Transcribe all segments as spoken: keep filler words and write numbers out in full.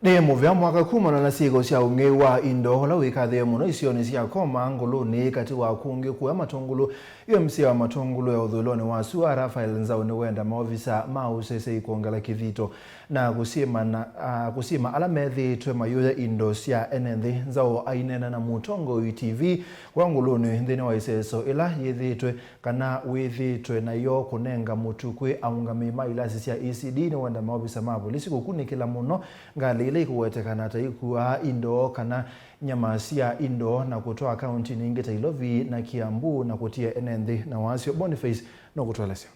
Nĩ mũvea mwaka kumana na syĩko sya ũng'ei wa indo ũla wĩkathĩe mũno isionĩ sya Koma, Ngũlũnĩ, katĩ wa kũngĩ kũya Matũngũlũ. Yu M C A wa Matũngũlũ ya ũthũĩlonĩ wa sua, Raphael Nzau, nĩwenda maovisa ma ũseseĩ kwongela kĩthito na kũsyĩma na, a, kũsyĩma ala methĩĩtwe mayũya indo sya ene nthĩ. Nzau aineena na Mũtongoi T V wa Ngũlũnĩ nthĩnĩ wa ĩseso ĩla yĩthĩĩtwe kana wĩthĩĩtwe nayo kũnenga mũtu kwĩ aũngamĩi ma ilasi sya E C D, nĩwenda maovisa ma volisi kũkunĩkĩla mũno ngalĩ ila ikũwetekana ta ikuaa indo kana nyama sya indo na kũtwaa kaũntinĩ ingĩ ta Ilovi na Kiambu na kũtia ene nthĩ na wasyo. Boniface nũkũtũelesya.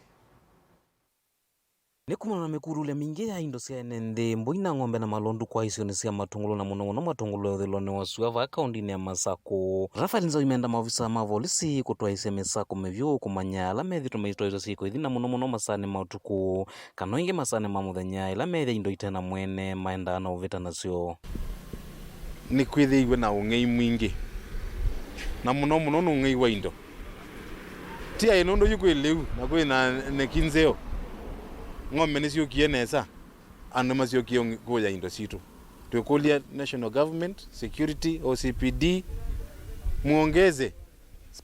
Nĩ kumana na mĩkurulya mingĩ ya indo sya ene nthĩ, mbũi na ng'ombe na malondu kwa isionĩ sya Matũngũlũ na mũno mũno Matũngũlũ ya ũthũĩlonĩ wa sua vaa kaũntinĩ ya Masakũ. Raphael Nzau aimenda maovisa ma volisi kũtwaĩsya mĩsako mĩvyũ kũmanya ala methĩĩtwe maitwaĩsya syĩko ithi na mũno mũno masaanĩ ma ũtukũ, kana o ĩngĩ masaanĩ ma mũthenya, ĩla methĩa indo ite na mwene maendaa na ũvĩta nasyo. Nĩkwĩthĩiwe na ũng'ei mwingĩ, na mũno mũno nĩ ũng'ei wa indo. Ti aĩ nũndũ yu kwĩ lĩu na kwĩ na neki nzeo, ng'ombe nĩsyũkie nesa, andũ masyokie kũya indo sitũ. Twĩkũlya national government, security, O C P D, muongeze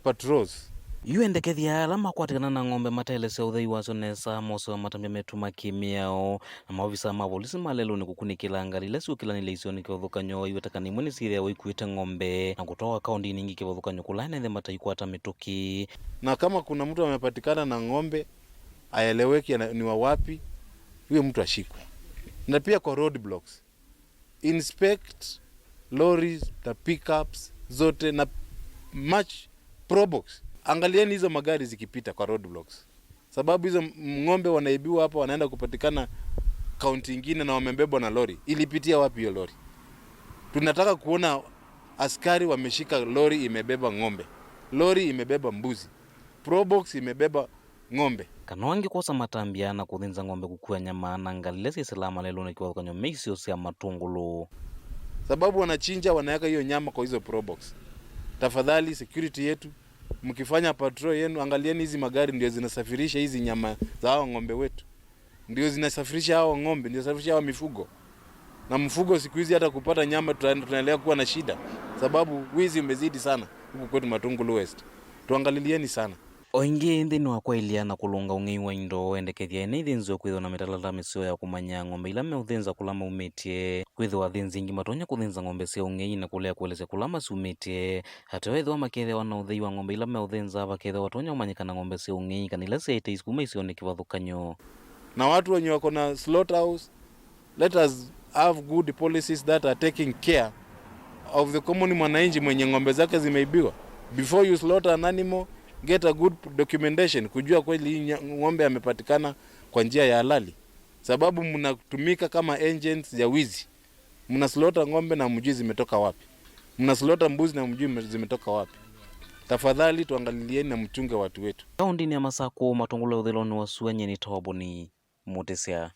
patrols. Yu endekethya ala makwatĩkana na ng'ombe mateelesya ũthei wasyo nesa, moseo matambya metuma kĩmĩao, na maovisa ma volisi ma lelũnĩ kũkunĩkĩla ngalĩ ila syũkĩlanĩlye isionĩ kĩvathũkany'o iwetekana imwe nĩsyĩthĩawa ikuĩte ng'ombe na kũtwawa kaũntinĩ ingĩ kĩvathũkany'o kũla ene nthĩ mataikwata mĩtũkĩ. Na kama kuna mtu amepatikana na ng'ombe aeleweki ana- ni wa wapi, huyo mtu ashikwe. Na pia kwa road blocks, inspect lorries na pickups zote na match probox. Angalieni hizo magari zikipita kwa road blocks, sababu hizo m- ng'ombe wanaibiwa hapa, wanaenda kupatikana kaunti ingine na wamebebwa na lori. Ilipitia wapi hiyo lori? Tunataka kuona askari wameshika lori imebeba ng'ombe, lori imebeba mbuzi, probox imebeba ng'ombe. Kana angĩ kwosa matambya na kũthĩnza ng'ombe, kũkua nyama na ngalĩ ila syĩsĩlaa malelũnĩ kĩvathũkany'o me isio sya Matũngũlũ. Sababu wanachinja, wanaweka hiyo nyama kwa hizo probox. Tafadhali, security yetu, mkifanya patrol yenu, angalieni hizi magari ndio zinasafirisha hizi nyama za hao ng'ombe wetu. Ndio zinasafirisha hao ng'ombe, ndio zinasafirisha hao mifugo. Na mfugo siku hizi hata kupata nyama tuna- tunaendelea kuwa na shida, sababu wizi umezidi sana huku kwetu Matungulu West. Tuangalilieni sana. O ĩngĩ, nthĩnĩ wa kwaĩlya na kũlũnga ũng'ei wa indo, endekethya ene ithĩnzĩo kwĩthĩwa na mĩtalatala mĩseo ya kũmanya ng'ombe ila meũthĩnza kũla maumĩtye. Kwĩthĩwa athĩnzi aingĩ matonya kũthĩnza ng'ombe sya ũng'ei na kũlea kũelesya kũla masyumĩtye. Ateo, ethĩwa makethĩawa na ũthei wa ng'ombe ila meũthĩnza, vakethĩwa vatonya kũmanyĩkana ng'ombe sya ũng'ei kana ila syaĩte isikuma isionĩ kĩvathũkany'o. Na watu wenye wako na slaughterhouse, let us have good policies that are taking care of the common mwananchi mwenye ng'ombe zake zimeibiwa. Before you slaughter an animal, get a good documentation, kujua kweli hii nya- ng'ombe amepatikana kwa njia ya halali, sababu mnatumika kama agents ya wizi. Mna slaughter ng'ombe na mjui zimetoka wapi. Mna slaughter mbuzi na mjui zimetoka wapi. Tafadhali tuangalilieni na mchunge watu wetu. Kaũntinĩ ya Masakũ, Matũngũlũ ya ũthũĩlonĩ wa sua, nyie nĩ Toboni Mũtĩsya.